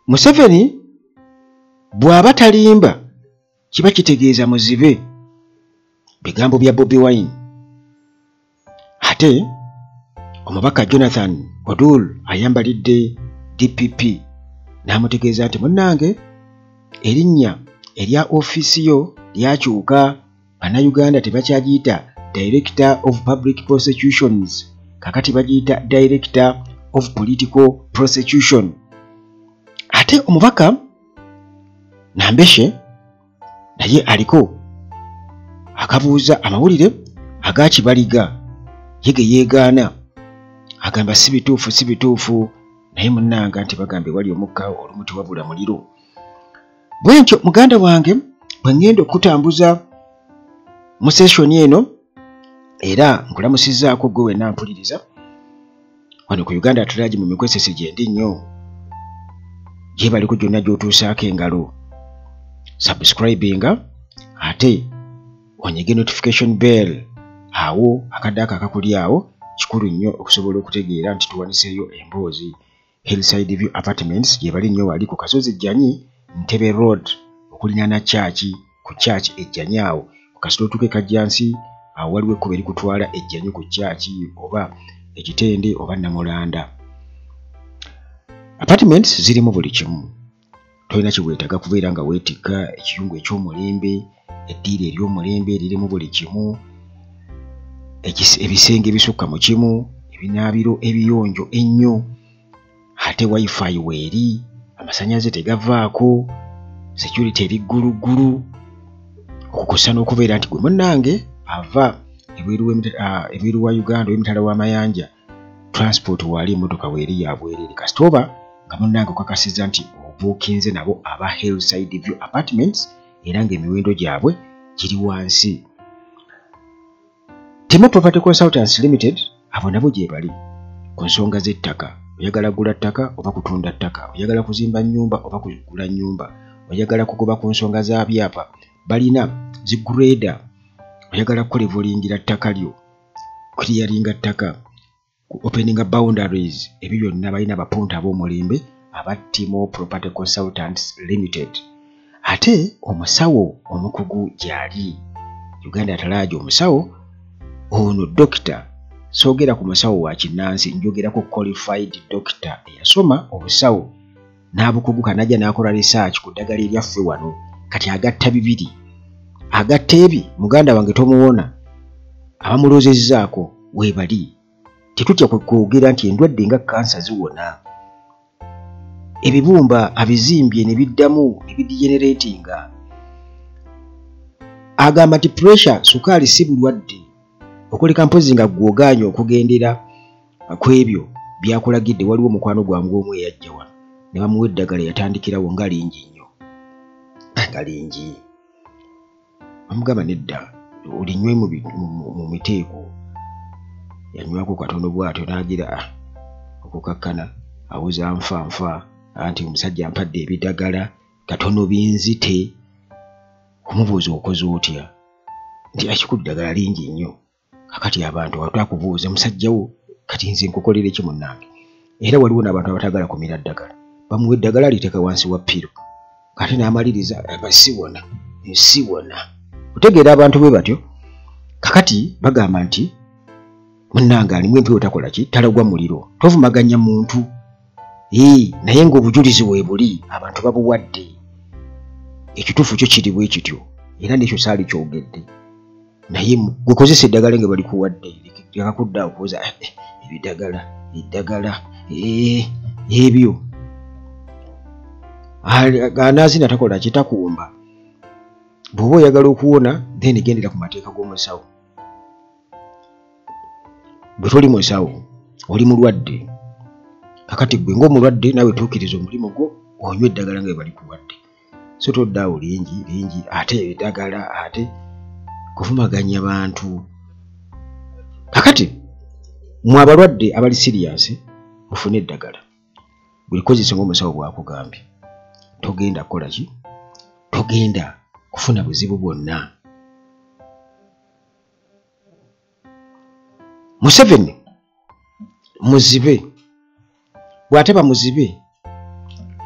Museveni bw'aba talimba kiba kitegeeza muzibe. Bigambo bya Bobi Wine. Ate omubaka Jonathan Odul ayambalidde DPP n'amutegeeza nti munnange erinnya erya ofiisi yo lyakyuka, Bannayuganda tebakyagiyita Director of Public Prosecutions, kakati bagiyita Director of Political Prosecution. Ate omubaka Nambeshe naye aliko akabuuza amawulire agakibaliga ye ge yeegaana, agamba si bituufu si bituufu, naye munnanga nti bagamba ewali omukka olumu tewabula muliro. Bwe ntyo muganda wange bwe ŋŋenda okutambuza mu session eno, era nkulamusizzaako ggwe wenna mpuliriza wano ku Uganda at Large mu mikwesese gye ndi nnyo, gyebaliko gyonna gy'otuusaako engalo. Subscribinga ate onyige notification bell awo akadde ako akakuli awo kikulu nnyo okusobola okutegeera nti tuwaniseeyo emboozi. Hillside View Apartments gye bali nnyo wali ku kasozi Jjanyi Ntebe Road okulinaana church, ku church e Jjanyi awo ku kasita otuuka e Kajjansi awo waliwo ekkubo erikutwala e Jjanyi ku church oba Ekitende oba Namulanda. Apartments zirimu buli kimu, tolina kye weetaaga kubeera nga weetikka ekiyungu eky'omulembe, eddiiro ery'omulembe lirimu buli kimu, ebisenge ebisukka mu kimu, ebinaabiro ebiyonjo ennyo, ate wifi weeri, amasannyalaze tegavaako, security eri gguluggulu, okukosa n'okubeera nti gwe munnange ava ebweru wa Uganda emitala w'amayanja, transport waali emmotoka weeri ya bwereere kasita oba nga munnange okakasizza nti obuukinze nabo aba Hillside View Apartments era ng'emiwendo gyabwe giri wansi. Timo Property Consultants Limited abo nabo gye bali ku nsonga z'ettaka. Oyagala kugula ttaka oba kutunda ttaka, oyagala kuzimba nnyumba oba kugula nnyumba, oyagala kugoba ku nsonga za byapa, balina zi grader, oyagala kulevelingira ttaka lyo, clearinga ttaka, ku openinga boundaries, ebyo byonna balina abapunta ab'omulembe aba Timo Property Consultants Limited. Ate omusawo omukugu gy'ali Uganda at Large, omusawo ono dokita, soogera ku musawo wa kinnansi, njogerako qualified doctor eyasoma obusawo n'abukuguka n'ajja n'akola research ku ddagala eryaffe wano, kati agatta bibiri, agatta ebi muganda wange tomuwona, abamuloozezzaako weebali. Tetutya kwogera nti endwadde nga kansa ziwona, ebibumba abizimbye ne biddamu ne bidegeneratinga. Agamba nti pressure, sukaali si bulwadde, okuleka mpozi nga ggwe ogaanye okugendera ku ebyo byakulagidde. Waliwo mukwano gwange omu eyajja wano ne bamuwa eddagala yatandikirawo nga lingi nnyo, nga lingi, bamugamba nedda olinywe mu miteeko, yanywako katono bw'atyo n'agira okukakkana awoza nfa nfa anti omusajja ampadde ebidagala katono binzite. Kumubuuza okoze otya nti akikulu ddagala lingi nnyo. Kakati abantu watakubuuza musajja wo kati nze nkukolera ki munnange? Era waliwo n'abantu abatagala kumira ddagala, bamuwa eddagala liteeka wansi wa ppiro kati n'amaliriza siwona nsiwona. Otegeera abantu bwe batyo. Kakati bagamba nti munnange alimu empewo takola ki, talagwa muliro, tovumaganya muntu naye ng'obujulizi weebuli abantu babuwadde, ekituufu kyo kiri bwe kityo era n'ekyo saali kyogedde, naye gwekozesa eddagala nga balikuwadde lyakakudde awo kuwoza ebidagala eddagala ebyo anaazina takola ki, takuwumba. Bw'oba oyagala okuwona then gendera ku mateeka g'omusawo. Bwe toli musawo oli mulwadde, kakati gwe ng'omulwadde naawe tuukiriza omulimu gwo onywe eddagala nga bwe balikuwadde, so todda awo lingi lingi ate eddagala ate kuvumaganya bantu. Kakati mmwe abalwadde abali serious mufune eddagala bulikozesa ng'omusawo bw'akugambye, togenda kukola ki, togenda kufuna buzibu bwonna. Museveni muzibe, bw'ataba muzibe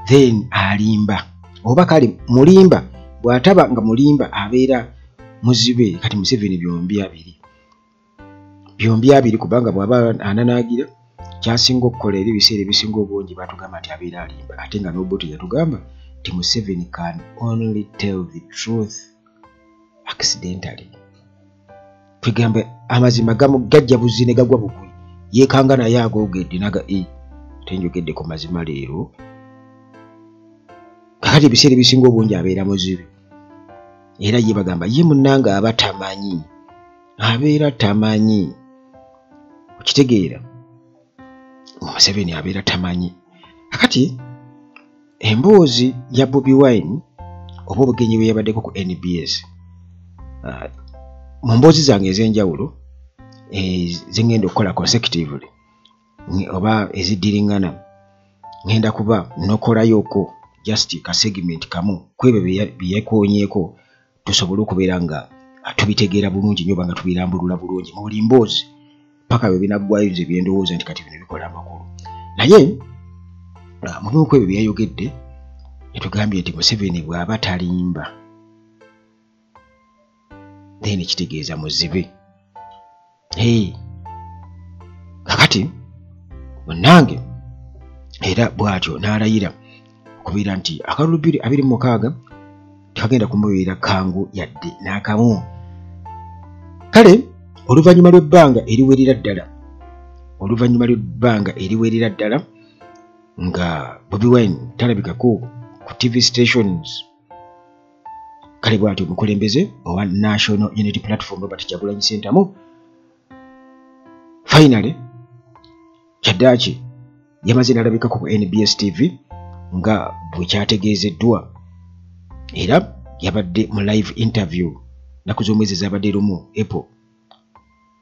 Then alimba oba kale mulimba, bw'ataba nga mulimba abeera muzibe. Kati Museveni byombi abiri, byombi abiri, kubanga bw'aba ananaagira kyasinga okukola eri ebiseera ebisinga obungi batugamba nti abeera alimba, ate nga n'Obote yatugamba nti Museveni can only tell the truth accidentally. Kwegamba amazima gajja buzi ne gagwa bugwi, yeekanga naye agoogedde naga e tenjogedde ku mazima leero. Kakati ebiseera ebisinga obungi abeera muzibe, era ye bagamba ye munnanga aba tamanyi, abeera tamanyi. Okitegeera, Museveni abeera tamanyi. Kakati emboozi ya Bobi Wine oba obugenyi bwe yabaddeko ku NBS, mu mboozi zange ez'enjawulo zengenda okukola consecutively oba eziddiringana, ngenda kuba nokolayoko just ka segment kamu kwebyo bye yakoonyeeko, tusobole okubeera nga tubitegeera bulungi nnyo oba nga tubirambulula bulungi mu buli mboozi paka bwe binaggwayo nze bye ndowooza nti kati bino bikola amakulu. Naye mu bimu ku ebyo bye yayogedde yatugambye nti Museveni bw'aba talimba then kitegeeza muzibe. Kakati munnange era bw'atyo n'alayira okubeera nti akalulu 2026 tekagenda kumubeera kangu yadde n'akamu. Kale oluvannyuma lw'ebbanga eriwerera ddala, oluvannyuma lw'ebbanga eriwerera ddala nga Bobi Wine talabikako ku TV stations, kale bw'atyo omukulembeze owa National Unity Platform Robert Kyagulanyi Ssentamu finally kyaddaaki yamaze n'alabikako ku NBS TV nga bwe kyategeezeddwa, era yabadde mu live interview nnaku z'omwezi ezabadde lumu April,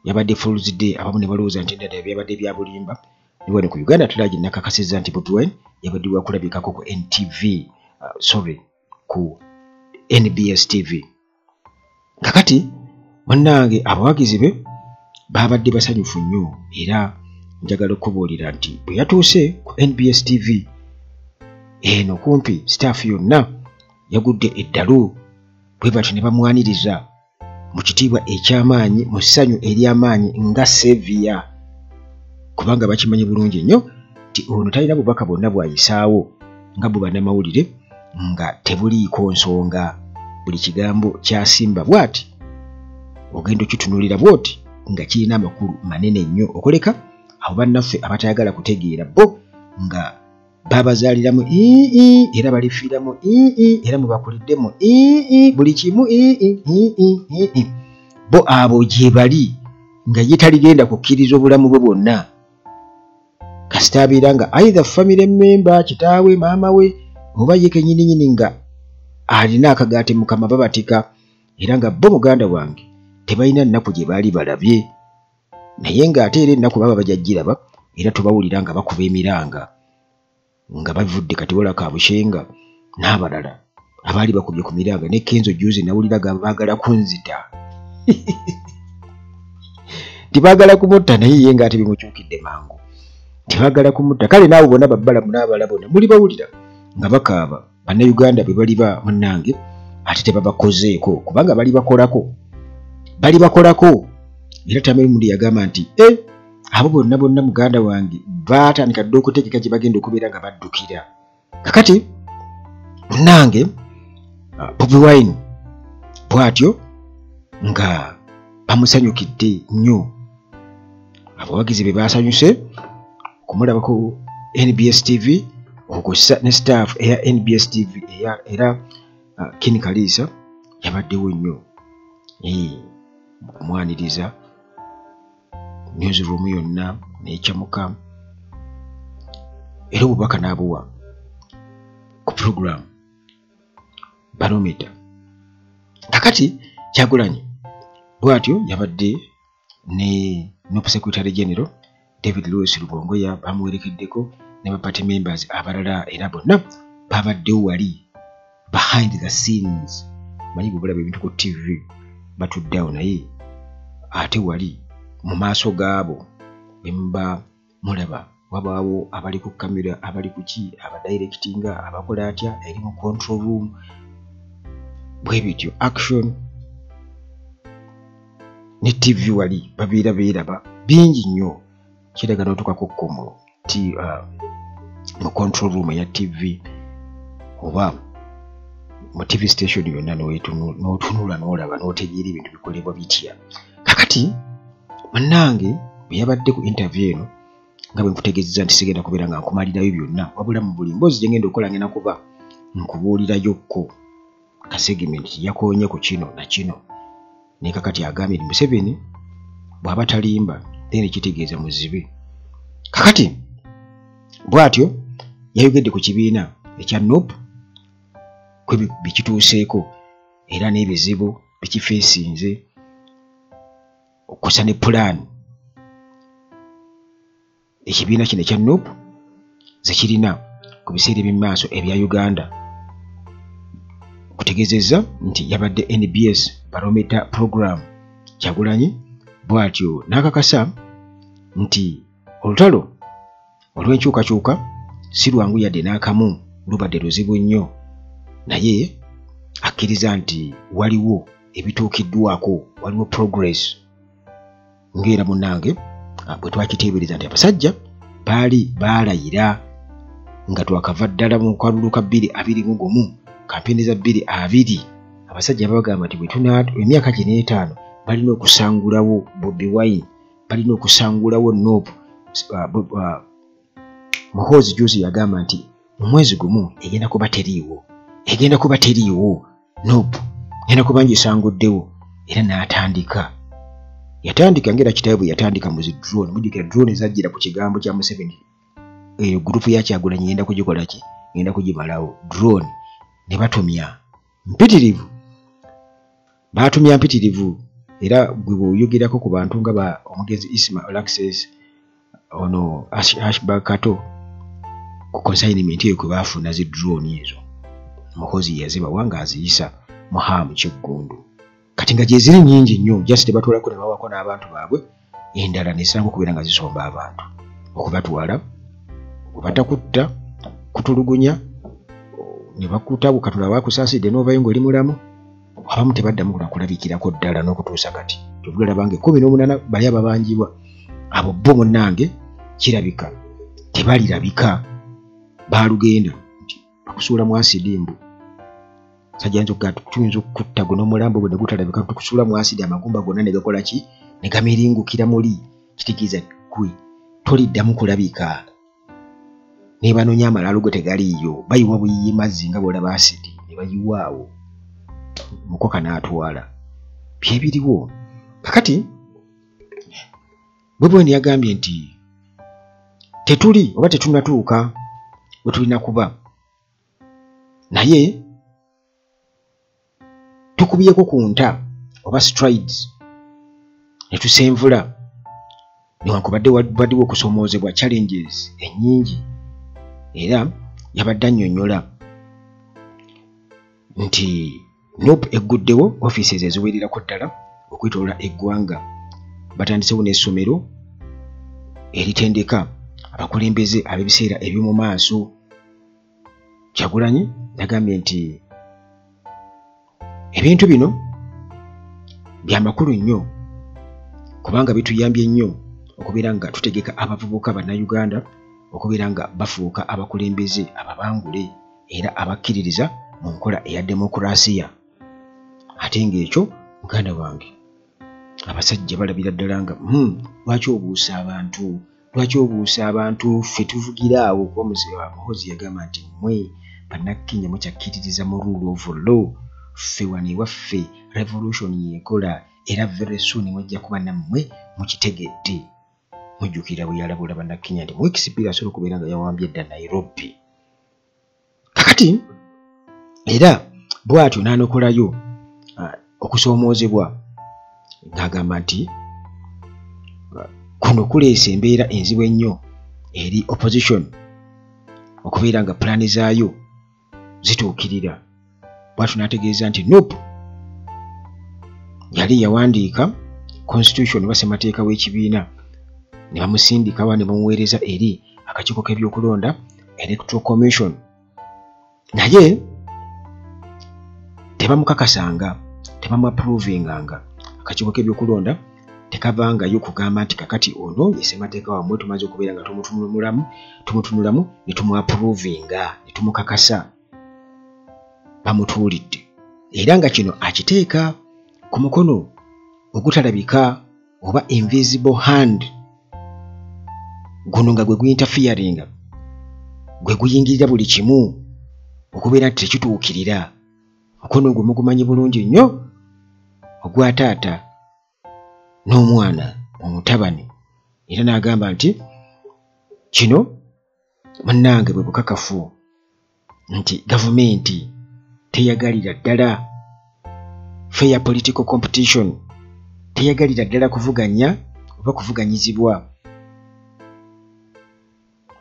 yabadde Fools Day, abamu ne balowooza nti endala byabadde bya bulimba. Ne wano ku Uganda Tulagi nakakasizza nti Bobi Wine yabadde wakulabikako ku NTV, sorry, ku NBS TV. Kakati munnange abawagizi be babadde basanyufu nnyo, era njagala okubuulira nti bwe yatuuse ku NBS TV eno kumpi staff yonna yagudde eddalu, bwe batyo ne bamwaniriza mu kitiibwa eky'amaanyi, mu ssanyu ery'amaanyi nga Sevia, kubanga bakimanyi bulungi nnyo nti ono talina bubaka bwonna bw'ayisaawo nga bwe bannamawulire nga tebuliiko nsonga. Buli kigambo ky'asimba bw'ati ogenda okitunuulira bw'oti nga kirina amakulu manene nnyo, okuleka abo bannaffe abatayagala kutegeera bo nga babazaaliramu ii era balifiiramu ii era mubakuliddemu ii buli kimu ii, bo abo gye bali nga ye taligenda kukkiriza obulamu bwe bwonna, kasita abeera nga either family member, kitaawe, maama we, oba ye kennyininyini nga alina akagaati mukama babatika, era nga bo muganda wange tebalina nnaku gye baali balabye, naye ng'ate era ennaku baba bajja era tubawulira nga bakuba emiranga nga bavudde kati wala Kabushenga n'abalala abaali bakubye ku miranga, ne Kenzo juzi nawulira baagala kunzita tibaagala kumutta, naye ye ng'ate bimukyukidde mangu, tibaagala kumutta. Kale naawe bonna babbalamu n'abalala bonna muli bawulira nga bakaaba bannayuganda bwe baliba munnange ate tebabakozeeko, kubanga bali bakolako, bali bakolako. Era Tamale Mirundi yagamba nti abo bonna bonna muganda wange baatandika dda okutegeka gye bagenda okubeera nga baddukira. Kakati munnange Bobi Wine bw'atyo nga bamusanyukidde nnyo, abawagizi be baasanyuse okumulaba ku NBS TV okwo ne staff eya NBS TV era Kin Kaliisa yabaddewo nnyo okumwaniriza, newsroom yonna n'ekyamuka, era obubaka n'abuwa ku program Barometer. Kakati Kyagulanyi bw'atyo yabadde ne NUP Secretary General David Lewis Rubongoya bamuwerekeddeko ne ba party members abalala, era bonna babaddewo wali behind the scenes. Manyi bwe bulaba ebintu ku TV batudde awo, naye ate wali mu maaso gaabo be muba mulaba Wabaawo abali ku kamera, abali ku ki, abadirectinga, abakola atya eri mu control room, bwe bityo action ne TV wali babeera beeraba bingi nnyo. Kiraga n'otuukako ko mu control room eya TV oba mu TV station yonna, n'otunula n'olaba n'otegeera ebintu bikolebwa bitya. Kakati munnange bwe yabadde ku interview eno, nga bwe nkutegeezezza nti sigenda kubeera nga nkumalirayo byonna, wabula mu buli mboozi gye ngenda okukola ngenda kuba nkubuulirayokko ka segment yakoonye ku kino na kino. Naye kakati agambye nti Museveni bw'aba talimba, then kitegeeza muzibe. Kakati bw'atyo yayogedde ku kibiina ekya NUP, kwe bikituuseeko era n'ebizibu bikifeesinze, okussa ne pulaani ekibiina kino ekya NUP ze kirina ku biseera eby'omu maaso ebya Uganda. Kutegeezezza nti yabadde NBS Barometer Program. Kyagulanyi bw'atyo n'akakasa nti olutalo olw'enkyukakyuka si lwangu yadde n'akamu, lubadde luzibu nnyo, naye akkiriza nti waliwo ebituukiddwako, waliwo progress. Ng'era munnange bwe twakiteebereza nti abasajja baali baalayira nga twakava ddala mu kalulu ka 2021, kampeyini za 2020, abasajja babagamba nti emyaka gino 5 balina okusangulawo Bobi Wine, balina okusangulawo NUP. Muhoozi juzi yagamba nti mu mwezi gumu egenda kuba teriiwo, egenda kuba teriiwo NUP, egenda kuba ngisanguddewo. Era n'atandika, yatandika ng'era kitaawe bwe yatandika mu zi drone. Mujjukira drone zajjira ku kigambo kya Museveni, eyo gurupu ya Kyagulanyi ngenda kugikola ki, ngenda kugimalawo. Drone ne batumya mpitirivu, baatumya mpitirivu. Era gwe bw'oyogerako ku bantu nga omugenzi Isma Olaxess, ono Ashburg Kato, ku consignment eyo kwe baafuna zi drone ezo, Muhoozi yazibawa ng'aziyisa Muhamu Kiggundu. Kati nga gye ziri nnyingi nnyo, just tebatwalako ne bawako n'abantu baabwe, endala nesanga okubeera nga zisomba abantu okubatwala, obatakutta, kutulugunya, ne bakuta Katonda bakusaasidde n'ovayo ng'oli mulamu. Abamu tebaddamu kulabikirako ddala n'okutuusa kati. Kyova olaba nga 18 bali ababanjibwa, abo bo munnange kirabika tebalirabika, baalugenda nti bakusuula mu asidi mbu. Sajja ayinza okugamba tuyinza okukutta guno omulambo gwe ne gutalabika, tukusuula mu asidi amagumba gonna ne gakola ki, ne gamiringukira muli. Kitegeeza ggwe toliddamu kulabika. Ne banoonya amalaalo go tegaliiyo, bayiwa buyiyi mazzi nga bw'olaba asidi ne bayiwa awo, mukoka n'atwala. Byebiriwo. Kakati Bobi Wine yagambye nti tetuli oba tetunnatuuka we tulina kuba, naye tukubyeko ku nta oba strides ne tusenvula, newankubadde wabaddewo okusoomoozebwa, challenges ennyingi. Era yabadde annyonnyola nti NUP egguddewo offices eziwererako ddala okwetooloola eggwanga, batandisewo n'essomero eritendeka abakulembeze ab'ebiseera eby'omu maaso. Kyagulanyi yagambye nti ebintu bino bya makulu nnyo kubanga bituyambye nnyo okubeera nga tutegeka abavubuka Bannayuganda okubeera nga bafuuka abakulembeze ababangule era abakkiririza mu nkola eya demokurasiya. Ate ng'ekyo muganda wange abasajja balabira ddala nga lwaki obuusa abantu, lwaki obuusa abantu, ffe tuvugira awo. Kuba Muhoozi yagamba nti mmwe Bannakenya mukyakkiririza mu rule of law, ffe wano ewaffe revolution yeekola, era very soon mujja kuba nammwe mukitegedde. Mujjukira bwe yalabula Bannakenya nti mu weeks 2 asobola okubeera nga yawambye dda Nairobi. Kakati era bw'atyo n'anokolayo okusoomoozebwa ng'agamba nti kuno kuleese embeera enzibu ennyo eri opposition okubeera nga pulaani zaayo zituukirira. Bw'atyo n'ategeeza nti NUP yali yawandiika constitution oba ssemateeka w'ekibiina ne bamusindika wa ne bamuweereza eri akakiiko k'ebyokulonda Electoral Commission, naye tebamukakasanga, tebamuapprovinganga. Akakiiko k'ebyokulonda tekavangayo kugamba nti kakati ono ye ssemateeka wammwe, tumaze okubeera nga tumutunulamu ne tumuapprovinga ne tumukakasa, bamutuulidde. Era nga kino akiteeka ku mukono ogutalabika oba invisible hand, guno nga gwe guinterferinga, gwe guyingirira buli kimu okubeera nti tekituukirira. Mukono gwe mugumanyi bulungi nnyo, ogwa taata n'omwana omutabani. Era n'agamba nti kino munnange bwe bukakafu nti gavumenti teyagalira ddala fair political competition, teyagalira ddala kuvuganya oba kuvuganyizibwa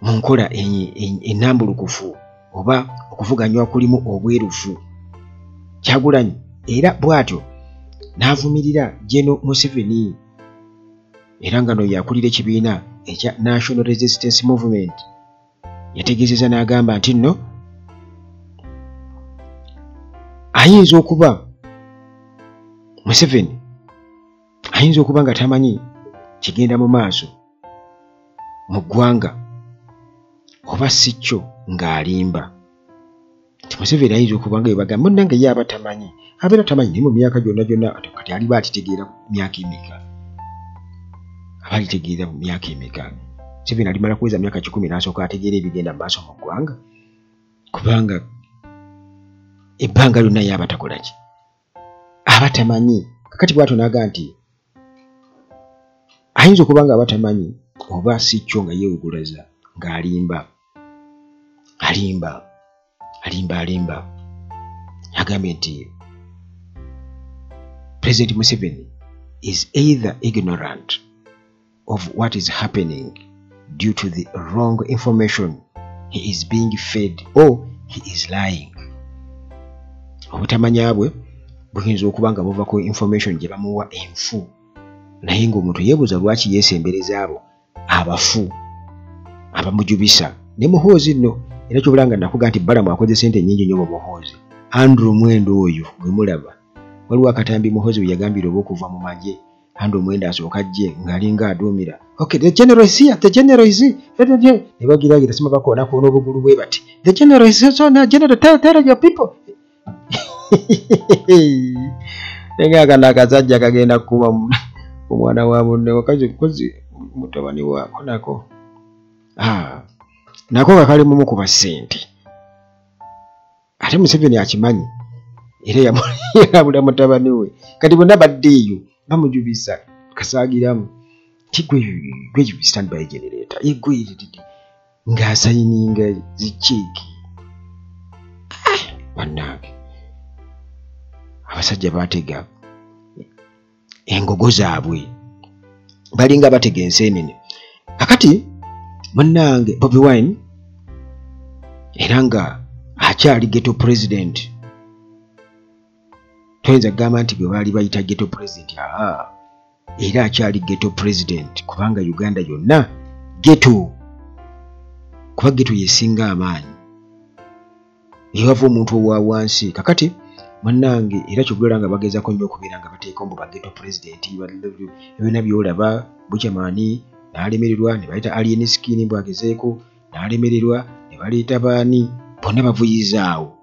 mu nkola ennambulukufu oba okuvuganywa kulimu obwerufu. Kyagulanyi era bw'atyo n'avumirira General Museveni, era nga no yakulira ekibiina ekya National Resistance Movement. Yategeezezza n'agamba nti nno ayinza okuba Museveni ayinza okuba nga tamanyi kigenda mu maaso mu ggwanga, oba si kyo ng'alimba. Nti Museveni ayinza okuba nga yebagamba munnange ye aba tamanyi, abeera tamanyi, naye mu myaka gyonna gyonna kati aliba atitegeera myaka emeka, aba alitegeera mu myaka emeka. Museveni alimala kuweza myaka 100 n'asooka ategeera ebigenda mu maaso mu ggwanga, kubanga ebbanga lyonna ye aba takola ki, aba tamanyi. Kakati bw'atyo n'agamba nti ayinza okuba nga aba tamanyi oba si kyo nga yeewugulaza, ng'alimba, alimba, alimba, alimba. Agambye nti President Museveni is either ignorant of what is happening due to the wrong information he is being fed, or he is lying. Obutamanya bwe buyinza okuba nga buva ku information gye bamuwa enfu, naye ng'omuntu yeebuuza lwaki yeesembereza abo abafu abamujubisa. Ne Muhoozi nno era kyobula nga nakuga nti Balamu akoze ssente nnyingi nnyo mu Muhoozi. Andrew Mwenda oyo gwe mulaba, waliwo akatambi Muhoozi we yagambira oba okuva mu magye, Andrew Mwenda asooka ajje ng'alinga aduumira, okay, the general is here, the general is here, ne bagiragira sima bakoonako n'obugulu bwe bati, the general is here, so now general, tell your people. Naye akano akasajja kagenda kukuba omwana wa munne, wakazi kozi mutabani waako nako nako nga kali mumukuba ssente. Ate Museveni akimanyi era yamulabula mutabani we. Kati bonna badde eyo bamujubisa kasaagiramu ti gwe stand by generator gwe ng'asayininga zicheeki. Bannange abasajja baatega engogo zaabwe, balinga batega enseenene. Kakati munnange Bobi Wine era nga akyali ghetto president, toyinza kugamba nti gwe baali bayita ghetto president, era akyali ghetto president, kubanga Uganda yonna ghetto, kuba ghetto yesinga amaanyi, ewava omuntu owa wansi. Kakati munnange era kyogera nga bagezaako nnyo okubeera nga bateeka mbu ba ghetto president, byonna by'olaba Buchaman n'alemererwa, ne bayita Alien Skin bw'agezeeko n'alemererwa, ne baleeta baani, bonna bavuyizaawo.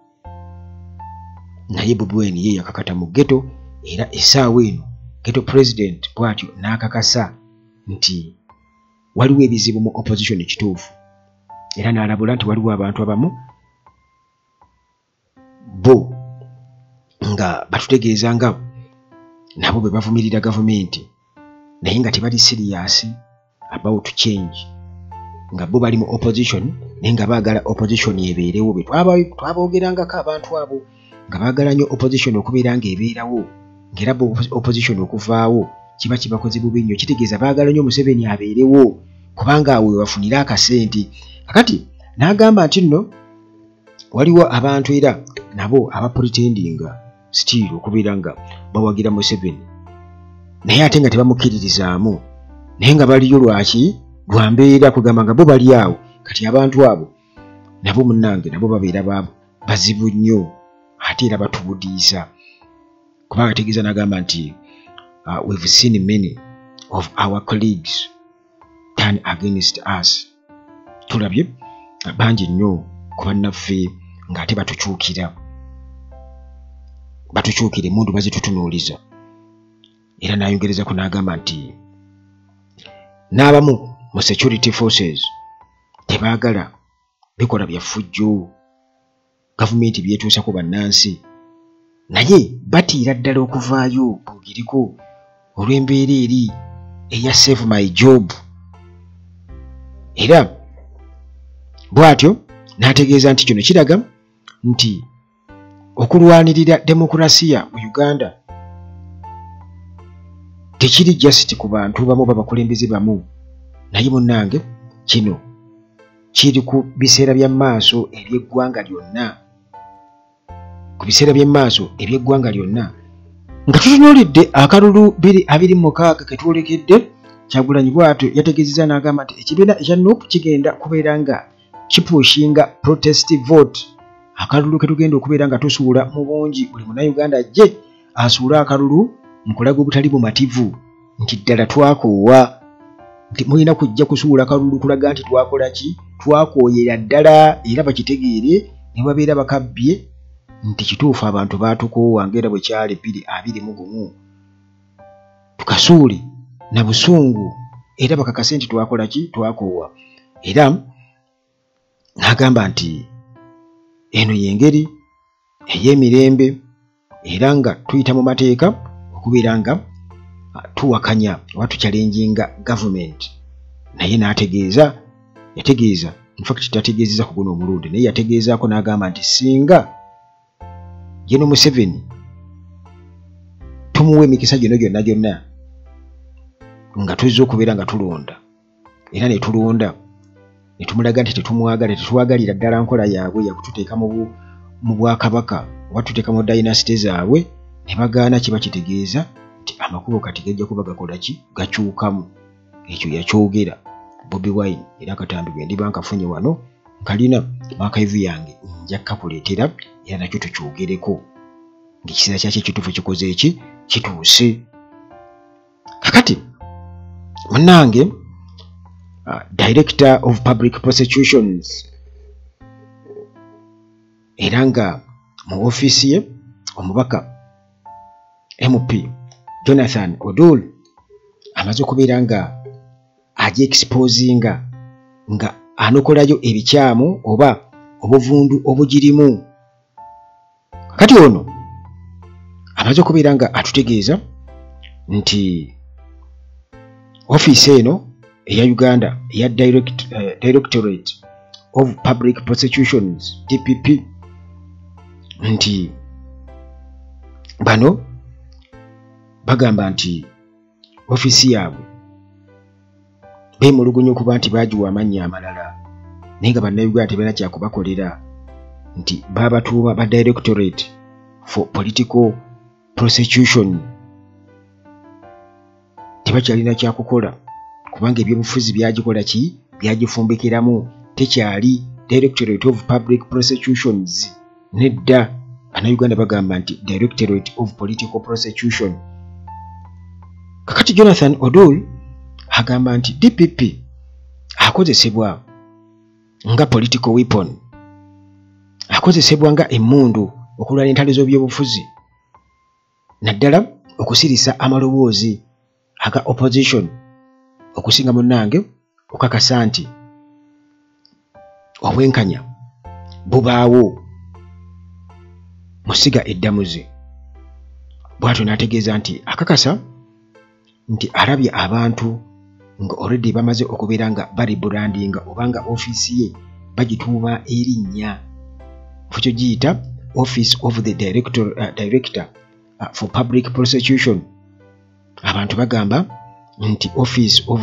Naye Bobi Wine ye yakakata mu ghetto, era essaawa eno ghetto president bw'atyo n'akakasa nti waliwo ebizibu mu opposition kituufu, era n'alabula nti waliwo abantu abamu bo nga batutegeeza nga nabo bwe bavumirira gavumenti, naye nga tebali serious about change, nga bo bali mu opposition naye nga baagala opposition ebeerewo. Bwe twaboogerangako abantu abo nga baagala nnyo opposition okubeera ng'ebeerawo, ng'era bo opposition okuvaawo kiba kibakoze bubi nnyo, kitegeeza baagala nnyo Museveni abeerewo kubanga awo we bafunira akasente. Kakati n'agamba nti nno waliwo abantu era nabo abapretendinga still okubeera nga bawagira Museveni, naye ate nga tebamukkiririzaamu, naye nga baliyo lwaki lwa mbeera, kugamba nga bo bali awo. Kati abantu abo nabo munnange nabo babeera bazibu nnyo, ate era batubudiisa, kubanga ategeeza n'agamba nti we've seen many of our colleagues turn against us. Tulabye bangi nnyo ku bannaffe ng'ate batukyukira emmundu bazitutunuuliza. Era n'ayongerezako n'agamba nti n'abamu mu security forces tebaagala bikola bya ffujjo gavumenti byetuusa ku bannansi, naye batiira ddala okuvaayo boogereko olw'embeera eri eya save my job. Era bw'atyo n'ategeeza nti kino kiraga nti okulwanirira demokurasiya mu Uganda tekiri just ku bantu bamu babakulembeze bamu, naye munnange kino kiri ku biseera bya maaso eby'eggwanga lyonna, ku biseera by'emmaaso eby'eggwanga lyonna. Nga tutunuulidde akalulu 2026 ke twolekedde, Kyagulanyi bw'atyo yategeezezza n'agamba nti ekibiina ekya NUP kigenda kubeera nga kipushinga protest vote, akalulu ke tugenda okubeera nga tusuula mu bungi, buli munnayuganda ajje asuule akalulu mu kulaga obutali bumativu nti ddala twakoowa, nti mulina kujja kusuula kalulu kulaga nti twakola ki, twakooyera ddala, era bakitegeere ne babeera bakabbye nti kituufu abantu baatukoowa ng'era bwe kyali 2021, tukasuule na busungu era bakakase nti twakola ki, twakoowa. Era n'agamba nti eno y'engeri ey'emirembe era nga tuyita mu mateeka okubeera nga tuwakanya oba tukyalenjinga gavumenti. Naye n'ategeeza, yategeeza infact tategeezeza ku guno omulundi, naye yategeezaako n'agamba nti singa Gen Museveni tumuwa emikisa gino gyonna gyonna nga tuzze okubeera nga tulonda, era ne tulonda ne tumulaga nti tetumwagala, tetwagalira ddala nkola yaabwe yakututeeka mu bwakabaka oba tuteeka mu dynasty zaabwe, ne bagaana, kiba kitegeeza nti amakubo kati gajja kuba gakola ki, gakyukamu. Ekyo yakyogera Bobi Wine, era akatambi bwe ndiba nkafunye wano nkalina archive yange nja kukakuleetera era nakyo tukyogereko ng'ekiseera kyakyo ekituufu kikoze eki, kituuse. Kakati munnange Director of Public Prosecutions era nga mu ofiisi ye omubaka MP Jonathan Odul amaze okubeera nga agyexposinga nga anokolayo ebikyamu oba obuvundu obugirimu. Kati ono amaze okubeera nga atutegeeza nti ofiisi eno eya Uganda eya Directorate of Public Prosecutions DPP nti bano bagamba nti ofiisi yaabwe beemulugunya okuba nti baagiwa amannya amalala, naye nga bannayuganda tebalina kyakubakolera, nti baabatuuma ba Directorate for Political Prosecution, tebakyalina kyakukola kubanga ebyobufuzi byagikola ki, byagifumbikiramu, tekyali Directorate of Public Prosecutions nedda. Bannayuganda bagamba nti Directorate of Political Prosecution. Kakati Jonathan Odul agamba nti DPP akozesebwa nga political weapon, akozesebwa nga emmundu okulwana entalo z'ebyobufuzi, naddala okusirisa amaloboozi aga opposition, okusinga munnange okakasa nti obwenkanya bubaawo mu ssiga eddamuzi. Bw'atyo n'ategeeza nti akakasa nti alabye abantu nga already bamaze okubeera nga baribrandinga oba nga ofiisi ye bagituuma erinnya, kifo kyo giyita Office of the Director for Public Prosecution. Abantu bagamba nti Office of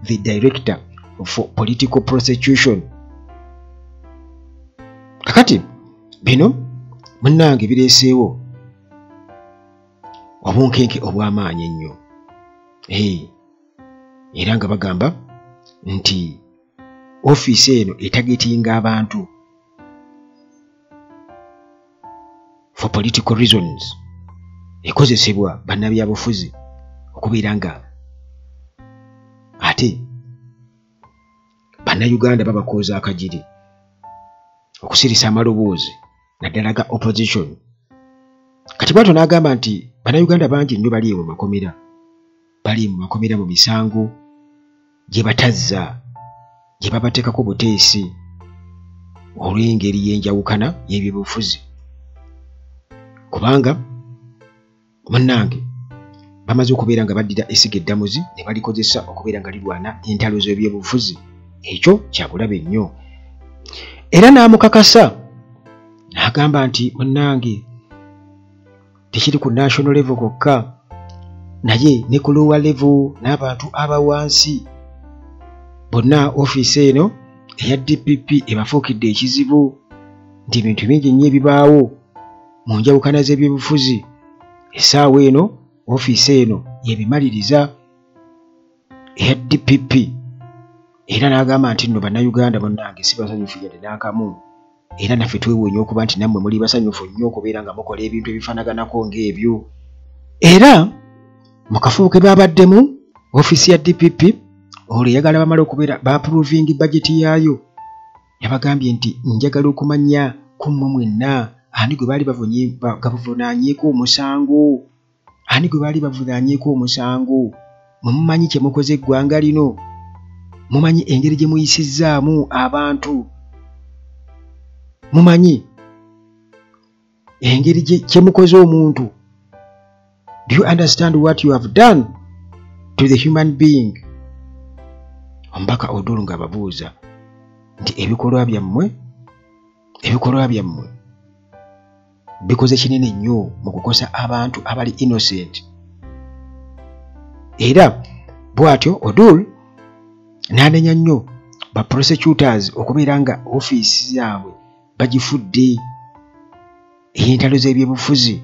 the Director for Political Prosecution. Kakati bino munnange bireeseewo obunkenke obw'amaanyi ennyo, era nga bagamba nti ofiisi eno etagetinga abantu for political reasons, ekozesebwa bannabyabufuzi okubeera nga ate bannayuganda babakooza akagiri okusirisa amaloboozi naddala ga opposition. Kati bwatyo n'agamba nti bannayuganda bangi nnyo bali mu makomera, bali mu makomera mu misango gye batazza, gye babateekako buteesi olw'engeri y'enjawukana y'ebyobufuzi, kubanga munnange bamaze okubeera nga baddira essiga eddamuzi ne balikozesa okubeera nga lirwana entalo z'ebyobufuzi. Ekyo kyabulabe nnyo. Era n'amukakasa n'agamba nti munnange tekiri ku national level kwokka, naye ne ku lower level n'abantu abawansi bonna ofiisi eno eya DPP ebafuukidde ekizibu, nti ebintu bingi nnyo ebibaawo mu njawukana z'ebyobufuzi essaawa eno ofiisi eno yebimaliriza eya DPP. Era n'agamba nti nno bannayuganda bannange si basanyufu yadde n'akamu, era naffe twewuunya okuba nti nammwe muli basanyufu nnyo okubeera nga mukola ebintu ebifaanaganako ng'ebyo. Era mu kafubo ke babaddemu ofiisi ya DPP olwo eyagala bamala okubeera baapuruvinga bajeti yaayo, yabagambye nti njagala okumanya ku mmwe mwenna ani gwe baali bavunaanyeeko omusango, ani gwe baali bavunaanyeeko omusango. Mwe mumanyi kye mukoze eggwanga lino, mumanyi engeri gye muyisizzaamu abantu, mumanyi engeri kye mukoze omuntu. Do you understand what you have done to the human being? Omubaka Odol ng'ababuuza nti ebikolwa byammwe bikoze kinene nnyo mu kukosa abantu abali innocent. Era bw'atyo Odol n'anenya nnyo ba prosecutors okubeera nga ofiisi zaabwe bagifudde ey'entalo z'ebyobufuzi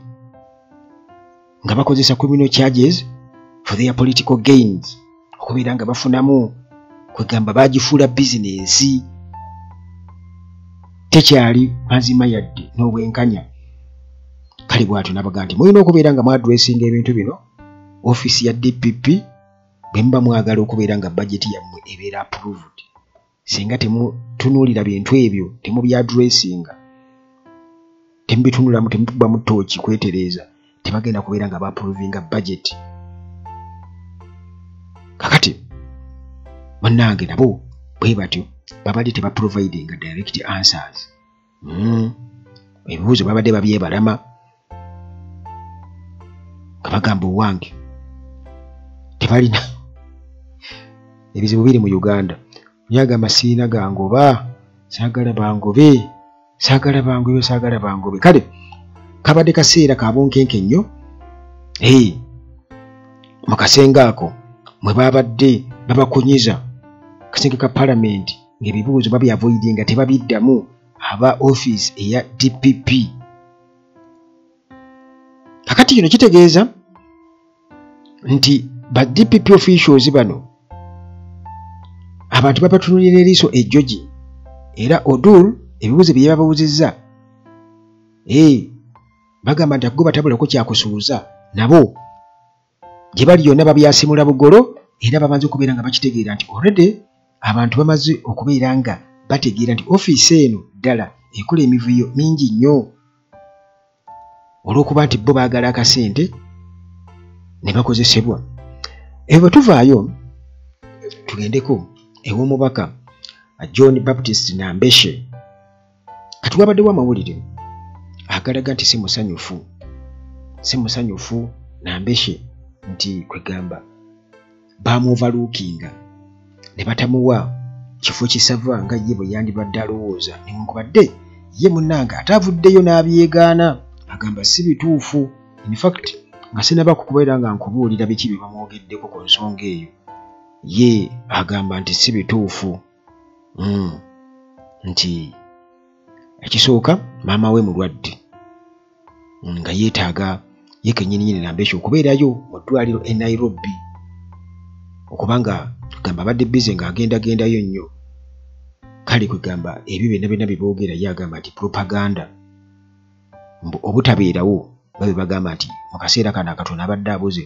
nga bakozesa criminal charges for their political gains, okubeera nga bafunamu, kwegamba bagifuula bizinensi, tekyali mazima yadde n'obwenkanya. Kale bw'atyo n'abaga nti mulina okubeera nga mwadressinga ebintu bino ofiisi ya DPP bwe muba mwagala okubeera nga bajeti yammwe ebeera approved. Singa temutunuulira bintu ebyo, temubyadressinga, temubitunulamu, temukubamu ttooki kwetereeza, tebagenda kubeera nga baapprovinga budget. Kakati bannange nabo bwe batyo babadde tebaprovidinga direct answers. Ebibuuzo babadde babyebalama nga bagamba owange tebalina ebizibu biri mu Uganda. Yagamba sirina gangoba, saagala bangobe, saagala bangobe, saagala bangobe. Kale kabadde kaseera ka bunkenke nnyo. Mu kasenge ako mwe babadde babakunyiza, kasenge ka palamenti, ng'ebibuuzo babyavoidinga tebabiddamu aba ofiisi eya DPP. Kakati kino kitegeeza nti ba DPP officials bano abantu babatunuulira eriiso ejjogi, era Odol ebibuuzo bye yababuuzizza bagamba nti akugoba tabulako kyakusuuza, nabo gye bali yonna babyasimula bugolo, era bamaze okubeera nga bakitegeera nti already abantu bamaze okubeera nga bategeera nti ofiisi eno ddala ekola emivuyo mingi nnyo olw'okuba nti bo baagala akasente ne bakozesebwa. Ebyo bwe tuvaayo tugendeko ew'omubaka John Baptist Nambeshe. Kati wabaddewo amawulire agalaga nti si musanyufu Nambeshe, nti kwegamba baamuoverlookinga ne batamuwa kifo kisava nga ye bwe yandibadde alowooza, newankubadde ye munnange ate avuddeyo n'abyegaana agamba si bituufu. In fact nga sinaba kukubeera nga nkubuulira biki bye bamwogeddeko ku nsonga eyo, ye agamba nti si bituufu, nti ekisooka maama we mulwadde nga yeetaaga ye kennyininyini Nambeshe okubeerayo mu ddwaliro e Nairobi, okubanga gamba abadde bize ng'agendagendayo nnyo. Kale kwegamba ebyo byonna byonna bye boogera, ye agamba nti propaganda, mbu obutabeerawo nga bwe bagamba nti mu kaseera kano akatono abadde abuze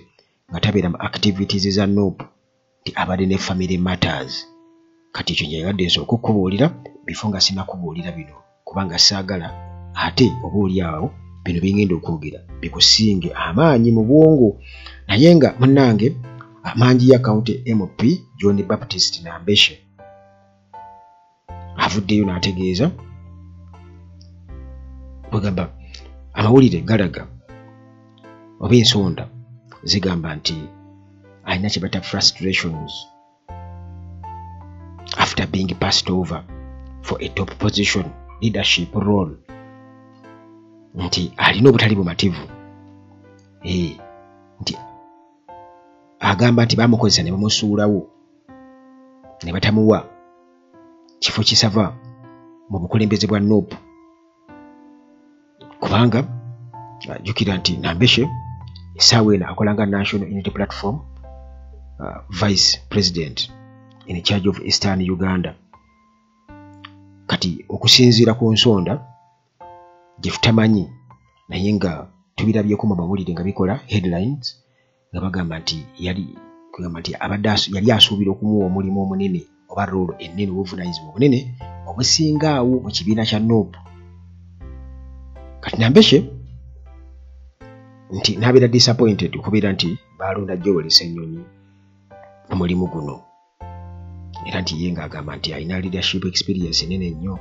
nga tabeera mu activities za NUP, nti abadde ne family matters. Kati ekyo njagadde nsooke okukubuulira bifo nga sinnakubuulira bino, kubanga saagala ate oba oli awo bino bye ngenda okwogera bikusinge amaanyi mu bwongo. Naye nga munnange, Manjiya County MP John Baptist Nambeshe avuddeyo n'ategeeza, bwegamba amawulire galaga oba ensonda zigamba nti alina kye bayita frustrations after being passed over for a top position leadership role, nti alina obutali bumativu, nti agamba nti bamukozesa ne bamusuulawo ne batamuwa kifo kisava mu bukulembeze bwa NUP. Kubanga jjukira nti Nambeshe essaawa eno akola nga National Unity Platform Vice President in charge of Eastern Uganda. Kati okusinziira ku nsonda gye tutamanyi, naye nga tubirabyeko mu mawulire nga bikola headlines, nga bagamba nti yali kugamba nti abadde yali asuubira okumuwa omulimu omunene oba role ennene, obuvunaanyizibwa obunene obusinga awo mu kibiina kya NUP. Kati Nambeshe nti n'abeera disappointed okubeera nti baalonda Joel Ssenyonyi ku mulimu guno, era nti ye ng'agamba nti alina leadership experience nnene nnyo,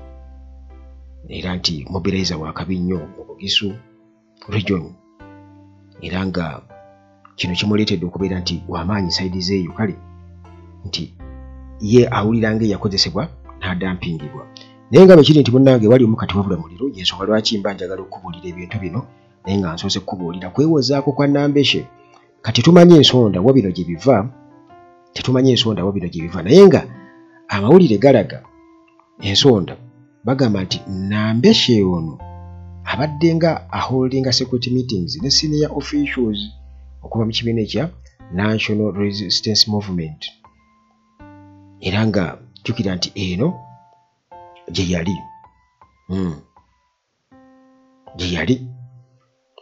era nti mobilizer wa kabi nnyo mu Bugisu region, era nga kino kimuleetedde okubeera nti w'amaanyi side z'eyo. Kale nti ye awulira ng'eyakozesebwa n'adampingibwa. Naye nga bwe kiri nti munnange wali omu kati wabula muliro, y'ensonga lwaki mba njagala okukubuulira ebintu bino, naye nga nsoose kukubuulira kwewozaako kwa Nambeshe. Kati tumanyi ensonda wa bino gye biva, tetumanyi ensonda wa bino gye biva, naye nga amawulire galaga ensonda bagamba nti Nambeshe ono abadde nga aholdinga security meetings ne senior officials okuva mu kibiina ekya National Resistance Movement, era nga jjukira nti eno gye yali gye yali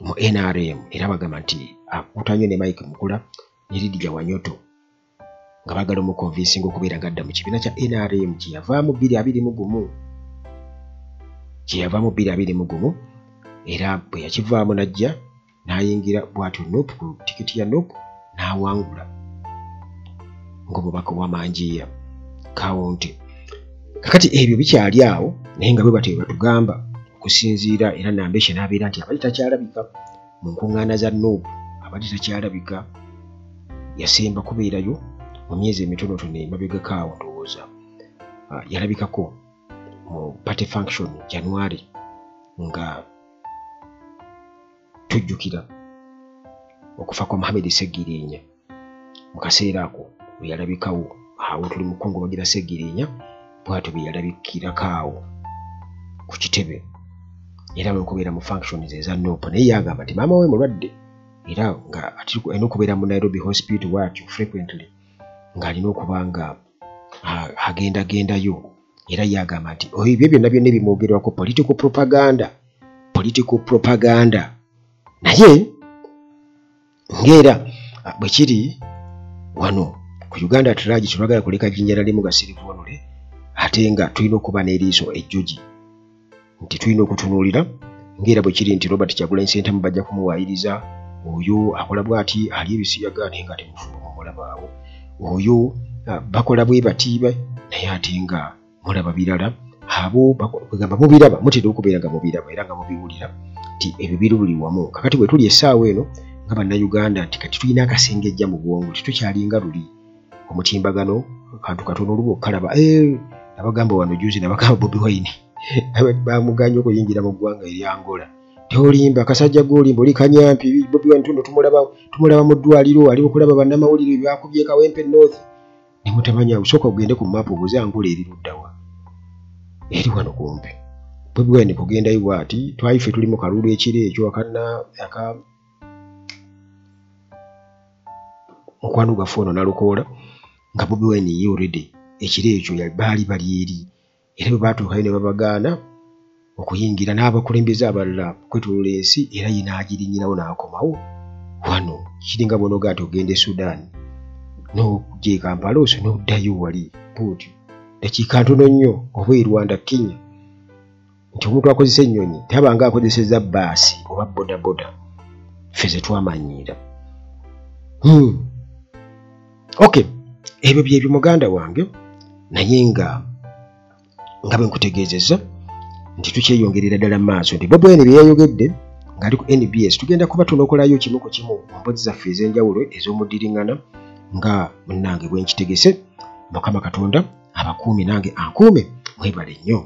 mu NRM, era bagamba nti akuta nnyo ne Mike Mukula ne Lydia Wanyoto nga baagala omuconvincinga okubeera ng'adda mu kibiina kya NRM kye yavaamu 2021, kye yavaamu 2021, era bwe yakivaamu n'ajja n'ayingira bw'atyo NUP ku tikiti ya NUP n'awangula ng'omubaka wa Manjiya County. Kakati ebyo bikyali awo, naye nga bwe batyo bwe batugamba okusinziira, era Nambeshe n'abeera nti abadde takyalabika mu nkuŋŋaana za NUP, abadde takyalabika, yasemba kubeerayo mu myezi emitonotono emabegako awo, ndowooza yalabikako mu party function January, nga tujjukira okufa kwa Muhammed Ssegirinya. Mu kaseera ako bwe yalabikawo awo tuli mu kukungubagira Ssegirinya, bw'atyo bwe yalabikirako awo ku kitebe era lw'okubeera mu functions eza NUP. Naye yagamba nti maama we mulwadde, era nga alina okubeera mu Nairobi Hospital bw'atyo frequently, ng'alina okuba nga agendagendayo. Era ye agamba nti ebyo byonna byonna ebimwogerwako political propaganda, political propaganda. Naye ng'era bwe kiri wano ku Uganda at Large, tetwagala kuleka jjinja na limu nga sirivuunule, ate nga tulina okuba n'eriiso ejjogi nti tulina okutunuulira ng'era bwe kiri nti Robert Kyagulanyi Ssentamu bajja kumuwaayiriza, oyo akola bw'ati, ali ebisiyaga, naye nga temufumbo mumulaba awo, oyo bakola bwe bati, naye ate nga mulaba birala. Abo kwegamba mubiraba, mutera okubeera nga mubiraba era nga mubiwulira nti ebyo biri buli wamu. Kakati bwe tuli essaawa eno nga Bannayuganda nti kati tulina akasengejja mu bwongo, tetukyalinga luli omutimbagano kantu katono oluba okukalaba. Nabagamba wano juzi, nabagamba Bobi Wine bamuganye okuyingira mu ggwanga erya Angola. Teolimba kasajja gw'olimba, oli kanyampi. Bobi Wine tuno tumulaba mu ddwaliro, ali okulaba bannamawulire bakubye Kawempe North, ne mutamanya. Osooka ogende ku maapu obuuze Angola eri ludda wa, eri wano kumpi. Bobi Wine kugendayo bw'ati, twali ffe tuli mu kalulu ekiro ekyo akanna aka mukwano gwaffe ono Nalukoola, nga Bobi Wine ye already ekiro ekyo baali bali eri Era bwe baatuukayo ne babagaana okuyingira n'abakulembeze abalala kwetoloola ensi, era ye n'agirinyirawo n'akomawo wano. Kiringa bw'onoogaa nti ogenda e Sudan n'ojja e Kampala oso n'oddayo wali bw'otyo dakiika ntono nnyo, oba e Rwanda, Kenya, nti omuntu akozesa ennyonyi taba nga akozesezza bbaasi oba bodaboda ffe ze twamanyiira. Okay, ebyo byebyo muganda wange, naye nga bwe nkutegeezezza nti tukyeyongerera ddala mu maaso nti Bobi Wine bye yayogedde ng'ali ku NBS tugenda kuba tunokolayo kimu ku kimu mu mboozi zaffe ez'enjawulo ez'omuddiriŋŋana nga munnange bwe nkitegese. Mukama Katonda abakuume nange ankuume. Mwebale nnyo.